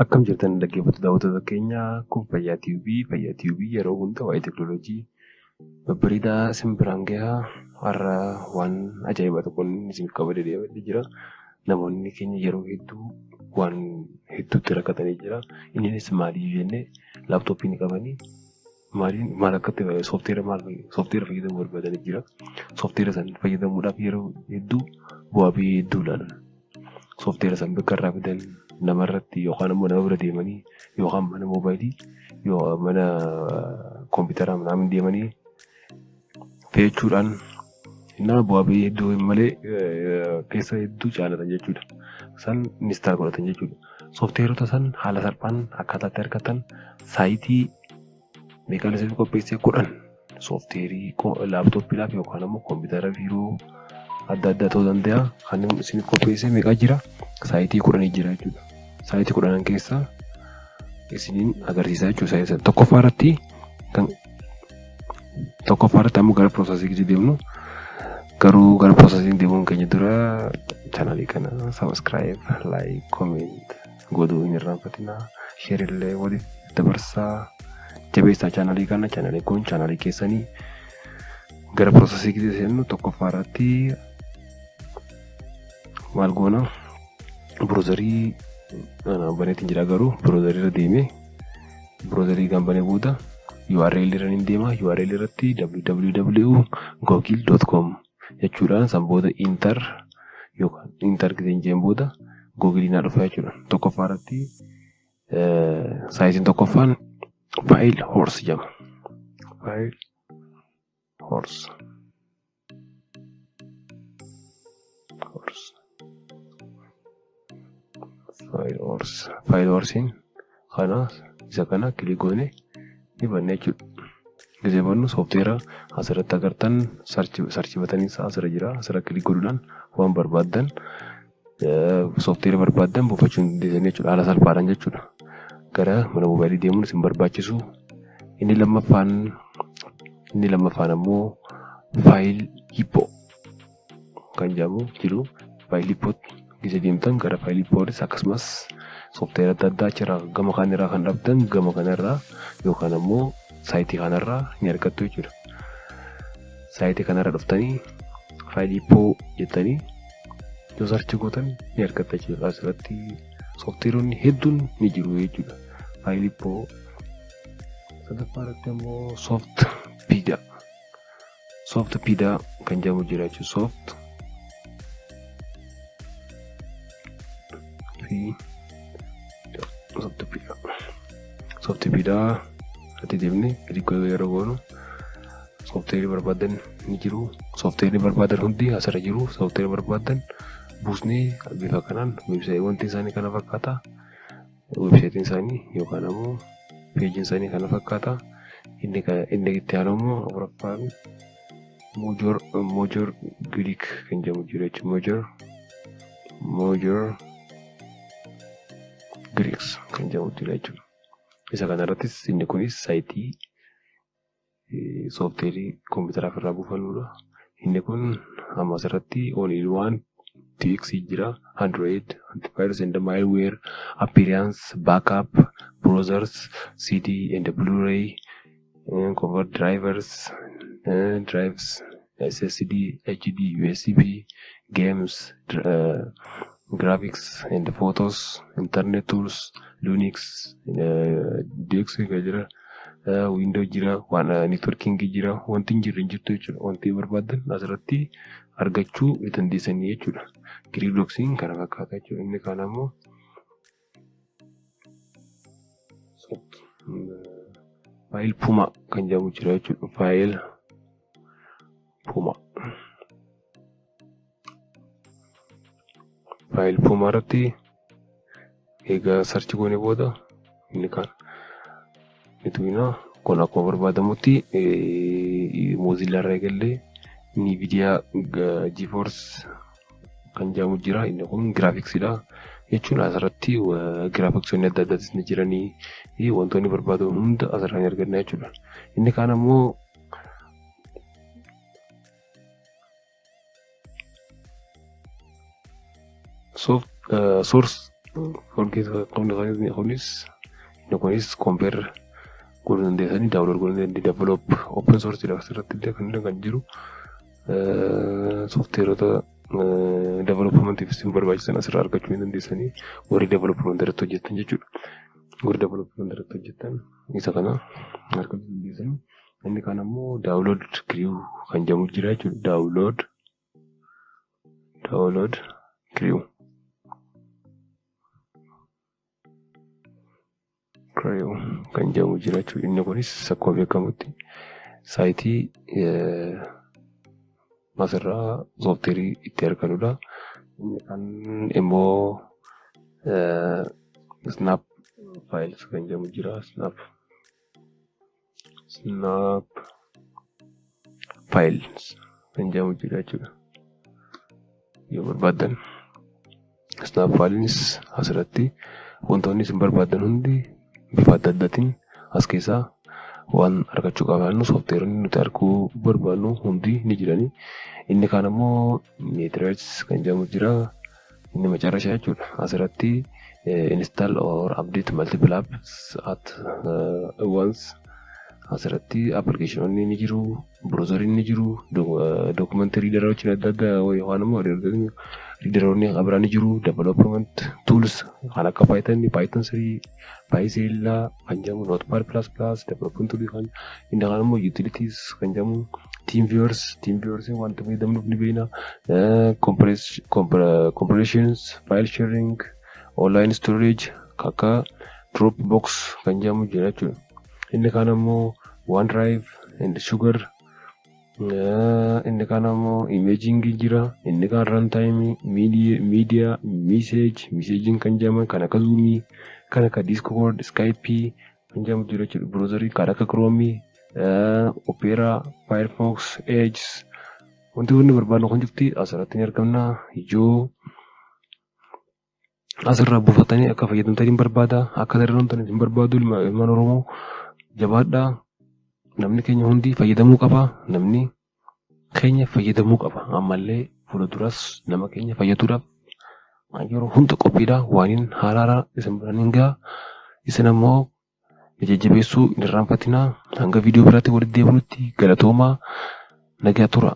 Akkam jirtan dhaggeeffattoota daawwattoota keenya, kun Fayyaa TV. Fayyaa TV yeroo hunda waa'ee teekinooloojii babbareedaa isin biraan gaha. Har'a waan ajaa'ibaa tokkoon isiniif qabadee dhiyaadhee jira. Namoonni keenya yeroo hedduu waan hedduutti rakkatanii jira. Innis maali yoo jenne, laaptooppii ni qabanii, maaliin maal akka itti sooftiweera maal sooftiweera fayyadamuu barbaadanii jira. Sooftiweera san fayyadamuudhaaf yeroo hedduu bu'aa ba'ii hedduu ilaalan. Sooftiweera san bakka irraa fidan namarratti yookaan immoo nama bira deemanii yookaan mana moobaayilii yookaan mana kompiitaraa manaamin deemanii fe'achuudhaan nama bu'aa ba'ii hedduu malee keessa hedduu caalatan jechuudha. San install godhatan jechuudha. Sooftiweerota san haala salphaan akkaataa itti argatan saayitii meeqaan isin qopheessee 10 sooftiweerii laaptooppiidhaaf yookaan immoo kompiitara biiroo adda addaa ta'uu danda'a. Kan isin qopheessee meeqaa jira? Saayitii 10 jira jechuudha. Saayitii 10 keessaa isiniin agarsiisaa jechuudha. Saayitii tokkoffaa irratti kan tokkoffaa irratti ammoo gara piroosesii deemnu, garuu gara piroosesii deemuun keenya dura chaanaalii kana subscribe, like, comment godhuu hin irraanfatinaa. Share illee waliif dabarsaa, jabeessaa chaanaalii kana. Chaanaalii kun chaanaalii keessanii. Gara piroosesii gisee seennu, tokkoffaa irratti maal goona? Browserii baneetiin jira, garuu browserii irra deemee, browserii kan banee booda URL irra ni deema. URL irratti www.google.com jechuudhaan san booda enter yookaan enter giseen jeen booda Google naa dhufa jechuudha. Tokkoffaa irratti saayitiin tokkoffaan File Horse jedhama. File Horse. Horse. File Horse. File Horsein kana, isa kana click goone ni banna jechuudha. Gisee bannu sooftiweera asirratti agartan search button isaa asirra jira. Asirra click godhuudhaan waan barbaaddan, sooftiweera barbaaddan buufachuu ni dandeessan jechuudha. Haala salphaadhaan jechuudha. Gara mana moobaayilii deemuun isin barbaachisu. Inni lammaffaan ammoo File Hippo kan jedhamu jiru. File Hippo gisee deemtan, gara File Hippootis akkasumas sooftiweera adda addaa achirraa gama kanarraa kan dhabdan gama kanarraa yookaan ammoo saayitii kanarraa ni argattu jechuudha. Saayitii kanarra dhuftanii File Hippo jettanii yoo search gootan ni argatta jechuudha. Asirratti sooftiweeronni hedduun ni jiru jechuudha. File Hippo. Sadaffaa irratti ammoo Softpedia. Softpedia kan jedhamu jira jechuudha. Softpedia. Softpedia irratti deemnee click yeroo goonu sooftiweerii barbaadan ni jiru. Sooftiweerii barbaadan hundi asirra jiru. Sooftiweerii barbaadan buusnee bifa kanaan wanti isaanii kana fakkaata. Weebsaayitiin isaanii yookaan ammoo peejiin isaanii kana fakkaata. Inni itti aanu immoo afuraffaan Major Geek kan jedhamu jira jechuudha. Major Geeks kan jedhamu jira jechuudha. Isa kanarrattis inni kunis saayitii sooftiweerii kompiitaraaf irraa buufannudha. Inni kun amma asirratti all in one TX jira, Android, antivirus and malware, appearance, backup, browsers, CD and Blu-ray, convert drivers, drives, SSD, HD, USB, games, graphics and photos, internet tools, Linux, DX jira, Windows jira, waan networking jira, wanti hin jirre hin jirtu jechuudha. Wanti barbaadan asirratti argachuu ni dandeessanii jechuudha. Giriidoksiin kana fakkaata jechuudha. Inni kaan ammoo File Puma kan jedhamu jira jechuudha. File Puma. File Puma irratti egaa search goone booda inni kaan ni tuqna. Kun akkuma barbaadamutti Mozilla irraa eegallee Nvidia GeForce kan jedhamu jira. Inni kun giraafiksiidha. Jechuun asirratti giraafiksonni adda addaatis ni jiranii, wantoonni barbaadamu hunda asirraa ni arganna jechuudha. Inni kaan ammoo Source Forget kunis, inni kunis compare godhuu dandeessanii, download godhuu dandeessanii, develop open source dha. Asirratti illee kan jiru softwareota developmentiif isin barbaachisan asirraa argachuu ni dandeessanii, warri development irratti hojjetan jechuudha. Warri development irratti hojjetan isa kana argachuu dandeessanii. Inni kaan ammoo Download Crew kan jedhamu jira jechuudha. Download Crew kan jedhamu jira jechuudha. Inni kunis akkuma beekamutti siteii asirraa softwareii itti argannudha. Inni kaan immoo Snap Files kan jedhamu jira. Snap Files kan jedhamu jira jechuudha. Yoo barbaaddan Snap Files asirratti wantoonni isin barbaaddan hundi bifa adda addaatiin as keessaa waan argachuu qabaannu, softwareonni nuti arguu barbaannu hundi ni jirani. Inni kaan ammoo Meteorites kan jedhamu jira. Inni macarrashaa jechuudha. Asirratti install or update multiple apps at once. Asirratti applicationoonni ni jiru, browseriin ni jiru, document readeroonni adda addaa yookaan immoo readeroonni biraa ni jiru, development tools kan akka Python, Python 3, PyZilla kan jedhamu, Notepad++, development tools kan inni kaan immoo utilities kan jedhamu, TeamViewer, TeamViewer wanta fayyadamnuuf ni beekna, compressions, file sharing, online storage akka Dropbox kan jedhamu jira jechuudha. Inni kaan ammoo OneDrive and Sugar, inni kaan ammoo imaging jira, inni kaan runtime, media, message, messaging kan jedhaman kan akka Zoom, kan akka Discord, Skype kan jedhamu jira jechuudha. Browserii kan akka Chrome, Opera, Firefox, Edge, wanti hundi barbaadnu kun jirti asirratti ni argamna. Ijoo asirraa buufatanii akka fayyadamtanii hin barbaada. Akka dararamtan hin barbaadu. Ilmaan Oromoo, jabaadhaa. Namni keenya hundi fayyadamuu qaba. Namni keenya fayyadamuu qaba. Ammallee fuula duras nama keenya fayyaduudhaaf yeroo hunda qophiidha. Waan haaraa isin biraan hin gaha. Isin ammoo jajjabeessuu hin irraanfatinaa. Hanga viidiyoo biraatti walitti deebinutti galatoomaa, nagaa tura.